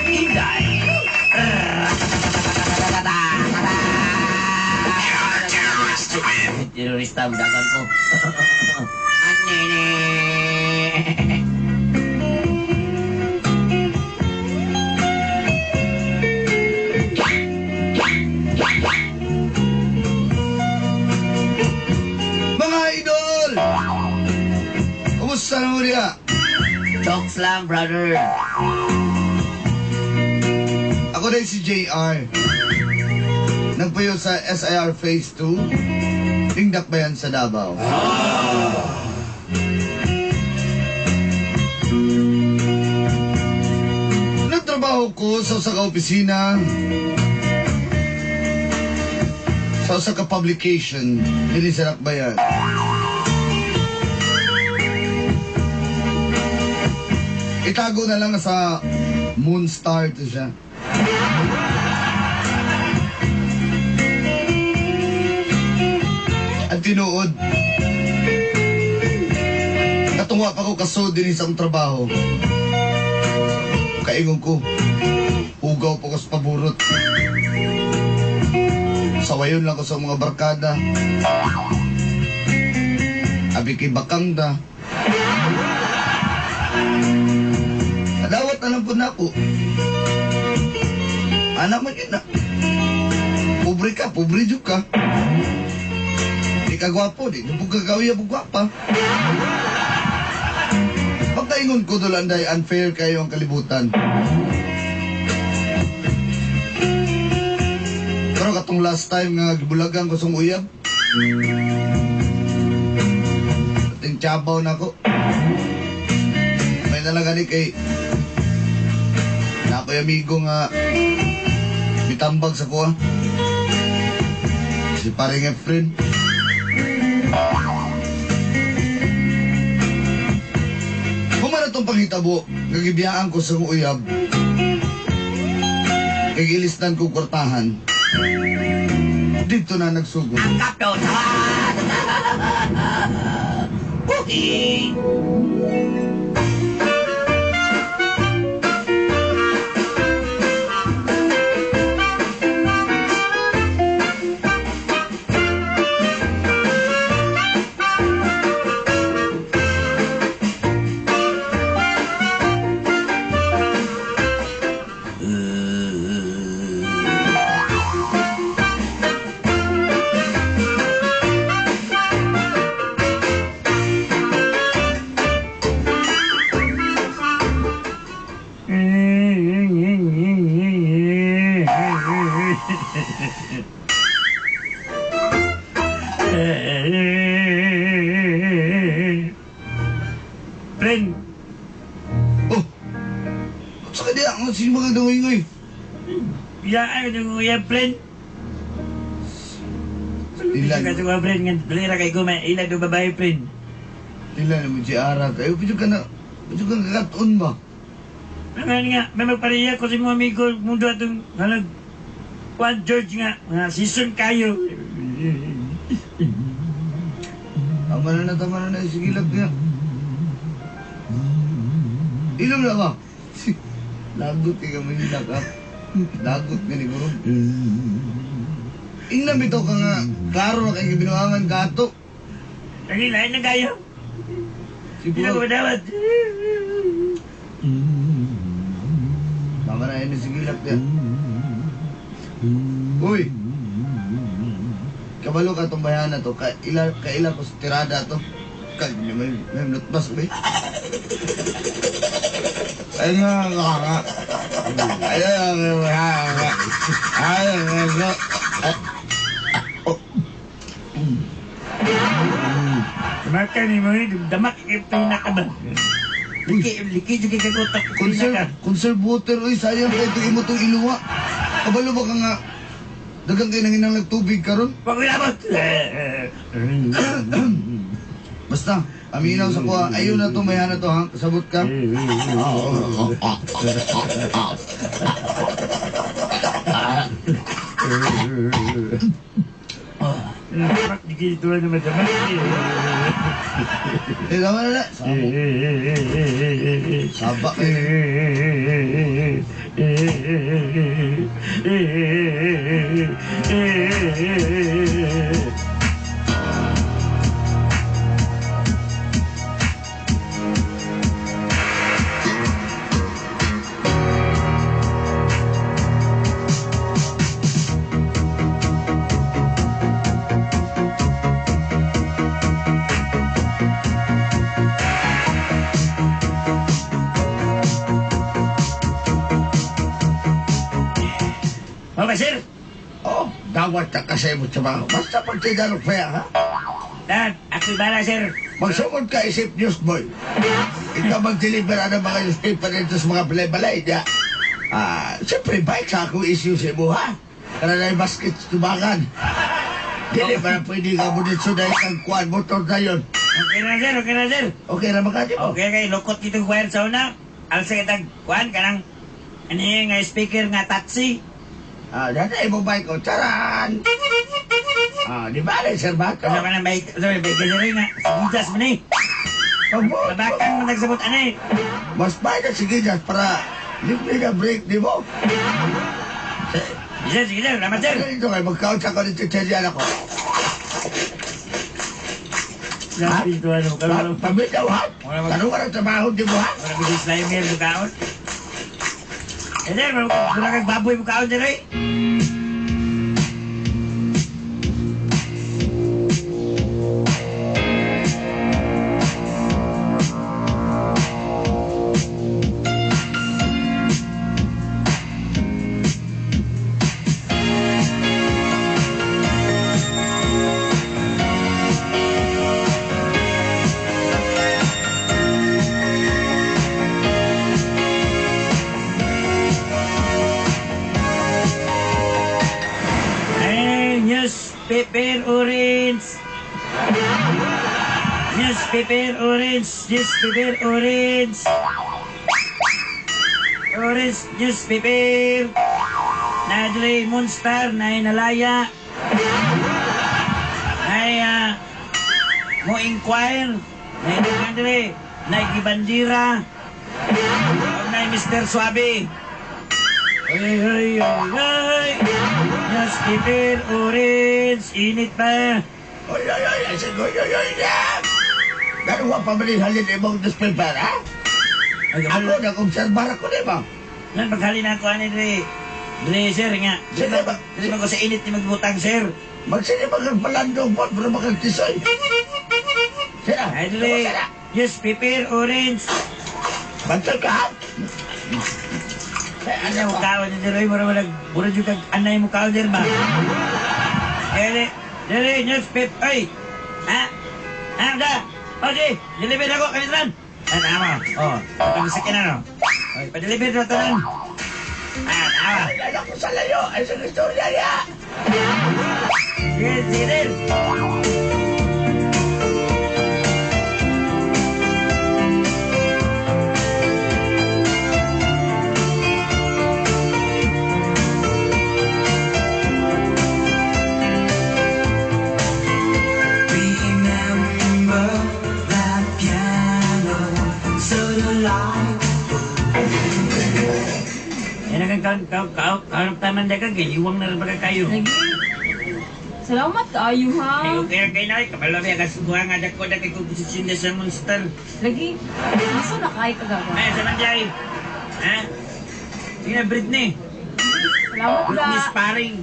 Inday. Terorista budakan ko. Anene. Mga idol! Kumusta na mo niya? Jokes lang, brother. Ako din si JR. Nagpayo sa SIR Phase 2. Tingdak ba yan sa Davao? Nagtrabaho ko sa usa ka opisina, sa usa ka publication, dili sa Lakbayan. Itago na lang sa Moonstar to siya. At tinuod, natungwa pa ko kasod din sa akong trabaho. Kaingon ko, ugaw pa ko sa paburot. Sawayon lang ko sa mga barkada. Abi kay Bakangda. Nadawat na lang po na ako. Anak mo yun na. Pobre ka, pobre juga ka. Di ka gwapo, di mo kagawin mo gwapa. Pagkaingon ko doon anday, unfair kayo ang kalibutan. Pero katong last time nga gibulagan ko sa uyab, ating tsabaw na ako. May nalaga ni kay na ako'y amigo nga bitambag sa kuha. Si paring Efren. Kumana itong panghitabo, nagibiyaan ko sa uyab. Kagilistan ko kortahan. Dito na nagsugod. Ang kapyotan! Uy! Friend, Oh! Saka di ako si mga daway-ngoy. iyaan yung uya, friend. Ilan? Kasi mga friend, nga dalira kay kuma, ilan do babae, friend. Ilan naman si Ara kayo. Pidyo ka na, pidyo ka kakataon ba? Naman nga, may magpariya ko sa mga amigo, mundo atong halag. Juan George nga, mga season kayo. Tama na, sige lang niya. Inom na ba? Lagot ka may hilak. Lagot ka ni Guru. Ingnan bitaw ka nga, klaro na kayo binuangan gato. Lagi lain na kayo. Hindi na ko Siguro, madawat. tama na yun, sige lang niya. Uy! Kabalo ka itong bayan na to, kaila ko sa tirada to. May notbas ba eh? Ay nga. Ay nga. Maka ni mo, damak ito na ka ba? Liki juga ka kotak. Conservator, oy, sayang kayo ito imo itong iluwa. Kabalo ba ka nga, dagang kayo nanginang nagtubig karon? Pagulabot! Basta, aminaw sa kuha, ayaw na to, mayahan na to ha, kasabot ka. Damak, dikit ito na madamak. Tama na. Sabak eh. Mga sir, Oh, dawat ka kasi mo trabaho. Basta pag tinanong pa yan, ha? dad, ako'y bala sir. Magsugod ka isip newsboy. Ikaw mag-deliver ng mga newspaper dito sa mga balay-balay niya. Siyempre, bike sa akong issue sa mo, ha? Para na yung basket tubangan. Dili ba na pwede ka mo dito na isang kuwan, motor na yun. Okay na sir, okay na sir. Okay na mga di mo? Okay, okay, lukot kitong wire sa una. Alsa kitang kuhan ka ng ano yung speaker nga taxi. Dati mo bike ko, charan! Di ba rin, Sir Bato? Ano ka na may gano'n nga. Sigitas mo na eh. Babakang mo nagsabot ano eh. Mas bike na sige dyan para libre na break, di mo? Sige, sige sir, salamat sir. Ito kayo, mag-couch ako dito sa tiyan ako. Grabe ito ano, kalaro. Pamit daw, ha? Tanong ka ng trabaho, di mo, ha? Para bilis na yung meron kaon. Eh sir, mula kang baboy mo kaon dyan eh. Newspaper orange. Newspaper orange. Newspaper orange. Orange newspaper. Nadre monster na inalaya. Ay mo inquire. Nadre gibandira. Na Mr. Suabe. Ay, ay, ay, ay. Newspaper orange. Init pa. Oy, oy, oy, sige, oy, oy, oy, yan! Ganun ka pamilih halin imong newspaper, ha? Ako, nag-observar ako, di ba? Nan maghalin ako ani dre. Dre sir nga. Sige ba? Dre ko sa init ni magbutang sir. Magsini magpalandong po, pero magkagtisoy. Sira, Ay dre. Newspaper orange. bantay ka, ha? Ano mo kaon ni dre mo ra murag jud kag anay mo kaon der ba? Dre newspaper. Ay. Ha? Da. Oje, deliver ako kanitran. Tama. Patang sakin ano. Ay, pa-deliver na tanan. Tama. Ay, alam ko sa layo, ay sa istorya niya. Sige, sige din. Remember that piano so alive. Yan ang kaon taman da ka giwang na ba kayo. Lagi. Salamat kaayo ha. Ay, okay kay na kabalo mi agasuha nga dako da kay komposisyon na sa monster. Lagi. Maso na kay kagawa. Ay, sa manjay. Ha? Sige, Britney. Salamat Britney la. sparring.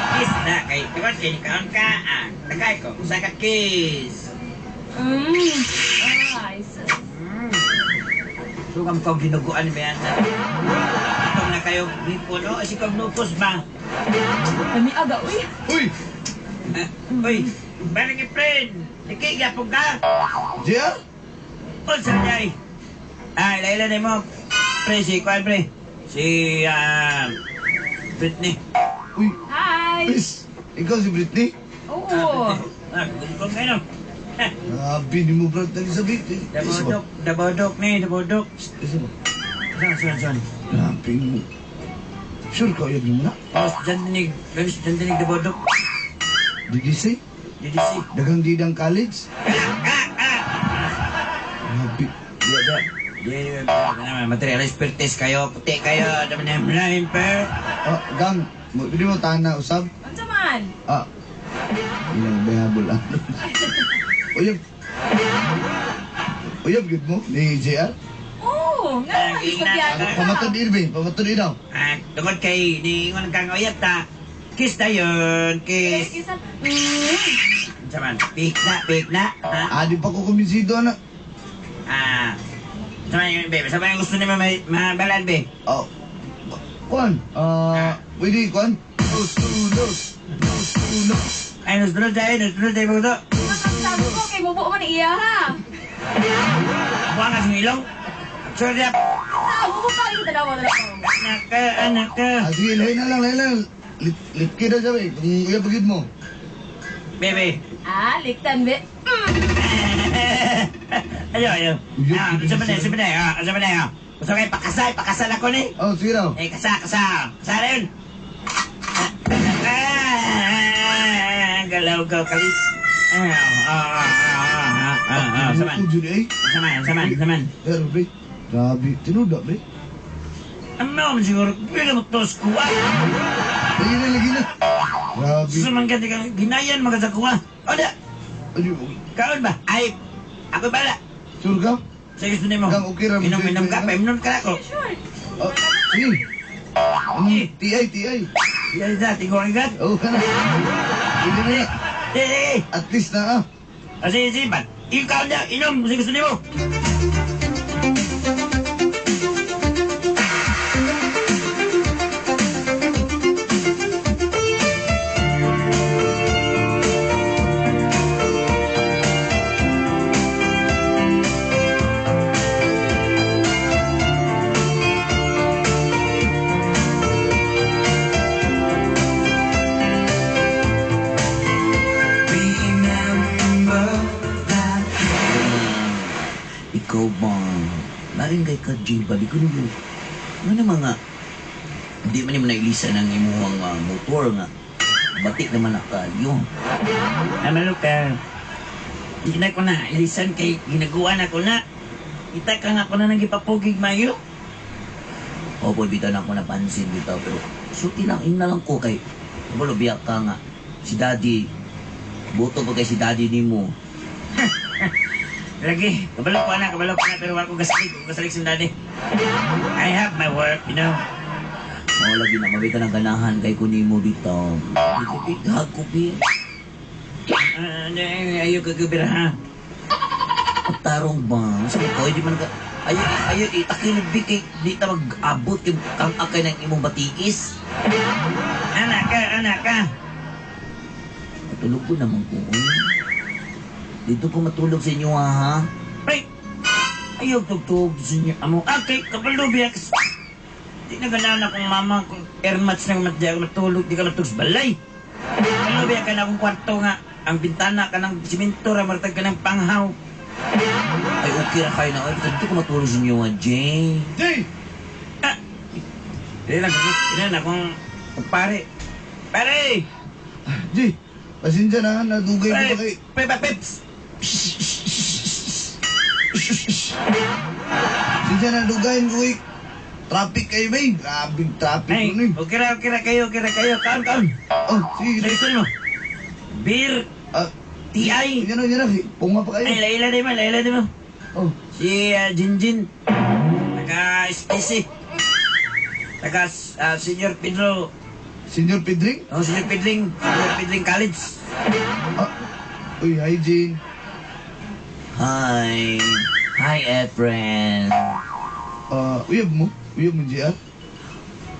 Kiss na kay tuwan kay kaon ka. Tagay ko usa ka kiss. Nice. So kam kong ginuguan ba yan? Ito na kayo gripo, no? Asi kong lupos ba? Kami aga uy. Uy, Uy, balik friend. Ikigapog ka. Dia? O, sanjay. Laila na mo. Pre, si Kwan, pre. Si, Britney. Uy, Hi. Chris, ikaw si Britney? Oo. Gumpong kayo, no? Grabe ni mo, Brad, Elizabeth, eh. Dabodok ni, dabodok. Isa ba? Saan? Grabe mo. Sure ka yun mo na? Tapos, dyan dinig dabodok. Did you say? DDC. Dagang didang college? Grabe. Di naman, materialis pertes kayo, puti kayo, dami na yung per. Oh, gang, pwede mo tahan na usab? Ano man? Ah, ilang behabol lang. Uyab. Uyab, good mo, ni JR. Oo, nga naman gusto biyado ka. Pamatod din, be. Pamatod din daw. Tungkol kay, di ngon kang uyap ta. Kiss na yun, kiss. Kisan. Saman, pik na, ha? Di pa ko kumbinsido, anak. Saman yung be, saman yung gusto niya mabalad, be. Oh, Kwan, pwede, Kwan. Dos. Ay, nasunod tayo mo ito. Sabi ko, kay bubo man iya ha. Buwa nga sa ilong. Sorry, Bubo pa, ito dalawa. anak ka. Sige, lahin na lang. Litki na siya, be. Kung uyab bagid mo. Bebe. Liktan be. Ayo. Sa banay. Gusto kayo pakasal ako ni. Oh, sige daw. Kasa rin. Galaw kali. Saman. Tujuh deh. Saman. Be. Grabe, tinuda, be. Ano siguro, pwede mo tos kuha. Lagi na. Grabe. Susamang ka, ginayan mga sa kuha. O da, Aduh, kaon ba? Ay, ako bala. surga? Sa gusto niyo mo. Gang, okay ra mo. Inom ka pa, inom ka ako. Sure. Oh, sige. TI. Yan na, tingko agad. Oh, kana. Pwede na. Eh. At least na, Sige, ba't? Ikaw na, inom, sa gusto niyo mo. Remember that Ikaw ba? Naringay ka, Jay, bali ko nyo. Ano mga... Hindi man naman nailisan ang imuhang motor nga. Batik naman na kayo. Amalo ka. Hindi na ko na ilisan kay ginagawa na ko na. Kita ka nga ko na nang ipapugig mayo. Opo, bitaw na ako napansin bitaw. Pero suti lang, ina lang ko kay... Bulo, biyak ka nga. Si Daddy. Buto pa kay si Daddy ni mo. Lagi, kabalo ko na, pero wala ko gasalik si Daddy. I have my work, you know. Oo, lagi na, mabita ng ganahan kay kunimo dito. Hag ko, Pi. Ayaw ka gabira, ha? Tarong ba? Sabi ko, hindi man ka... Ayaw, itakilid, Pi, kay di ta mag-abot kay kamakay ng imong batiis. Anak ka. Matulog ko naman po. Dito ko matulog sa inyo, ha? Ay! Ayaw tugtog sa inyo. Amo, okay, kabalo, Biaks. Di na ganaan akong mama kung airmats nang matulog, di ka matulog sa balay. Kabalo, Biaks ka na akong kwarto nga. Ang bintana ka ng simento, ramartag ka ng panghaw. Ay, okay na kayo na. Ay, dito ko matulog sa inyo, ha, Jay. Jay! Hindi na akong pare. Pare! Jay, pasensya na, nadugay ko ba kay... Peps! Pasensya na, dugayin ko eh. Traffic kayo ba eh? Grabing traffic Ay, mo eh. okay ra kayo. Kaon. Oh, sige. Gusto mo? Beer, TI. Yan na. Punga pa kayo. Ay, Laila di mo. Oh, Si Jinjin. Taga-SPC. Taga Senior Pedro. Senior Pedring? Oh, Senior Pedring College. Uy, hi Jane. Hi, Efren. Uyab mo, JR.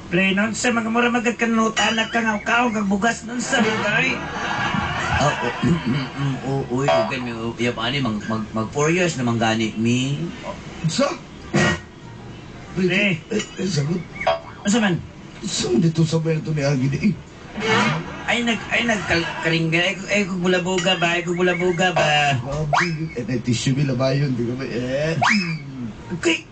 Pre, nun sa mga mura magkakanutan na kangaw-kaw, kagbugas nun sa mga uy, okay, uyab ani, mag 4 years naman gani, mi. Sa? Eh. Sagot. Ano man? Saan dito sa bayan ito ni Agi di eh? Ay, nagkaringga. Ay, kung bulabuga ba? Grabe, tissue bila ba yun? Di ka ba Okay.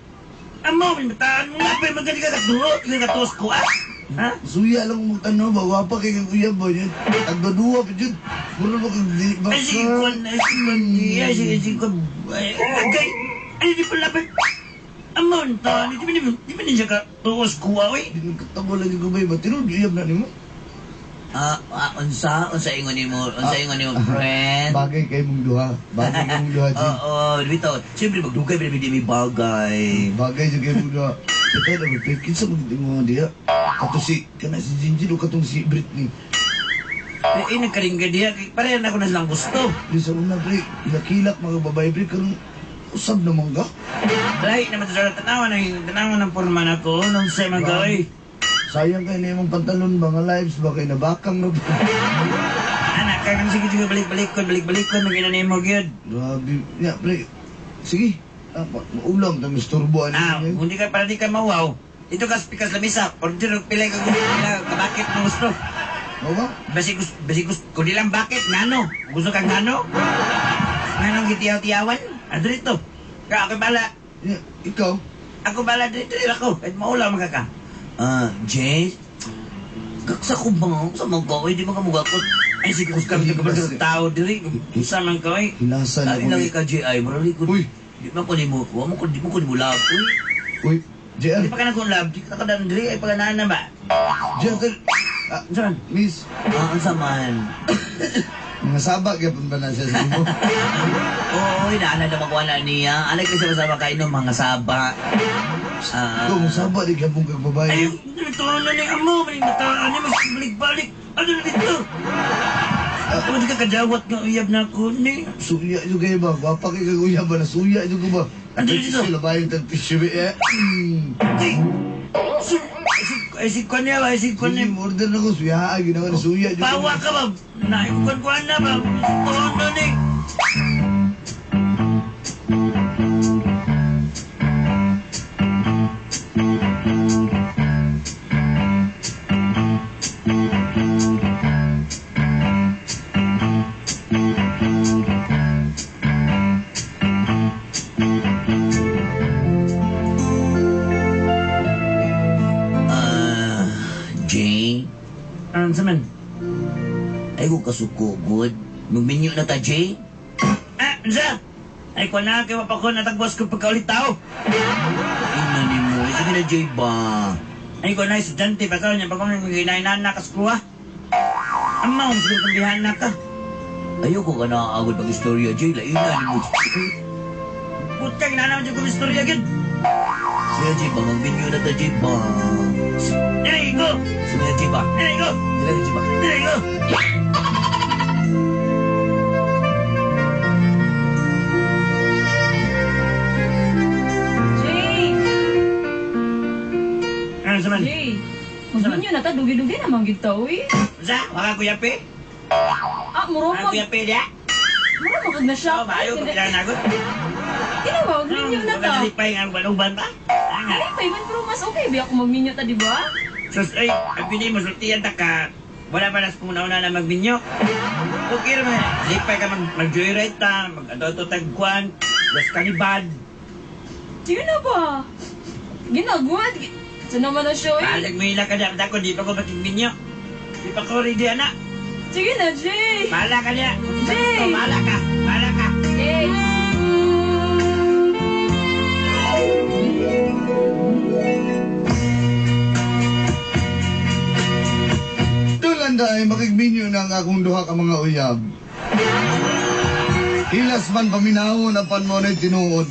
Amo, mataan mo nga pa, magaling ka katuro. Hindi ka tuos ko, Ha? Suya lang mo tanong ba? Wapa kay kuya ba yun? Tagdadua pa dyan. Mura ba kang di ba? Ay, sige, sige, okay. Ay, di pala ba? Amon ta, di ba niya ka tuos kuwa, oy? Di mo katabo lagi ko ba? Matino, iyab na ni mo. Unsa ingon nimo, friend? Bagay kay mong duha. Bagay kay mong duha, Jim. Oo, dito. Siyempre, magdugay pa namin di may bagay. Bagay sa kay mong duha. Ito na, magpikit sa mga mo diya. Kato si, kana si Jinjin o katong si Britney. Nagkaringga diya. Parehan ako na silang gusto. Di sa una, pre, kilak mga babae, pre, karong usab naman ka. Lahi naman sa tanawan ng porma na ko nung sa mga oy. Sayang kayo na yung pantalon, mga lives, ba kayo nabakang na. Anak, kaya sige balik-balikon, mag-inanay mo gyud. Grabe. Ya, pre, sige. Maulang, tamis turbo. Hindi ka para di ka mawaw. Ito ka pikas lamisa. Order pilay ka gusto nila. Bakit mo gusto? Mo ba? Basi gusto. Kung di lang bakit, ngano? Gusto kang ngano? Nganong gitiyaw-tiyawan? Adrito. Ako bala. Ya, ikaw? Ako bala dito ako. At maulaw magkaka. Jay? Kaksa ko ba? Sa mga gawin, di ba ka mugakot? Ay, sige, kus kami ng tao diri. Sa mga gawin. Hilasan Sabi ako. lang ka, Jay, marali ko. Uy. Di ba ko ni mo? Di mo ko ni mo lab. Uy, JR. Di pa ka nag-lab. Di ka kadang diri. Ay, pagkanaan na ba? JR, Saan? miss. Ang saman. Mga sabak, kaya punta na siya sa mo. Oo, inaanay na magwala niya. Alay kasi masama kayo ng mga saba. Ikaw, mga sabak, di kaya pong kagbabae. Ay, ito na ni Amo. Maling nataan niya. Mas balik-balik. Ano na dito? Ako di ka kajawat ng uyab na ako ni. Suya juga kayo ba? Wapa kayo kaguya ba na suya juga ba? Ano dito? Sila ba yung tag-tissue eh? Ay, si Kwan niya ba? Ay, si Kwan Sige, niya. order na ko, suya, ginawa na suya juga. Pawa ka ba? Naikuan-kuan na ba? Tuon na ni. Jay? Ano saman? Ay ko kasuko, good. Magminyo na ta, Jay? Ansa? Ay ko na, kaya pa ko natagwas ko pagkaulit tao. Ina ni mo, sige na, Jay ba? Ay ko na, estudyante pa ka niya, pag kung ginainan na ka sa kuha. Ama, kung siguro kumbihan na ka. Ayoko ka nakaagod pag-istorya, Jay. Laina ni mo. Puta, ginanaman dyan kong istorya, gid. Sige, Jay ba? Magminyo na ta, Jay ba? Dili ko! Sige, Jay ba? Dili ko! Dili, Jay ba? Dili ko! Jay! Ano saman? Jay! Magdun yun na ta, dugi-dugi naman kita, uy. Sa? Waka kuyapi? Muro Waka mag... kuyapi diya? Muro magag na siya. Oo, maayo ko kailangan nagot. Kinawa, magminyo na ta. Magkakalipay nga ang baluban pa? Ay, paiman, pero mas okay, biya ako magminyo ta, di ba? Sus, ay, ang pinay mo, sultiyan ta ka. Wala pa nas puna-una na magbinyo. Okay naman, lipay ka mag-joyride ta, mag-adoto tagkuan, gas kanibad. Sige na ba? Ginagwad. Saan naman na siya, uy? Balag mo ila ka dyan, dako, di pa ko makigbinyo. Di pa ko ready, anak. Sige na, Jay! Bahala ka niya. Jay! Bahala ka, bahala ka. Jay! Tulanda ay makigminyo ng akong duha ka mga uyab. Hilas man paminahon apan mo na tinuod.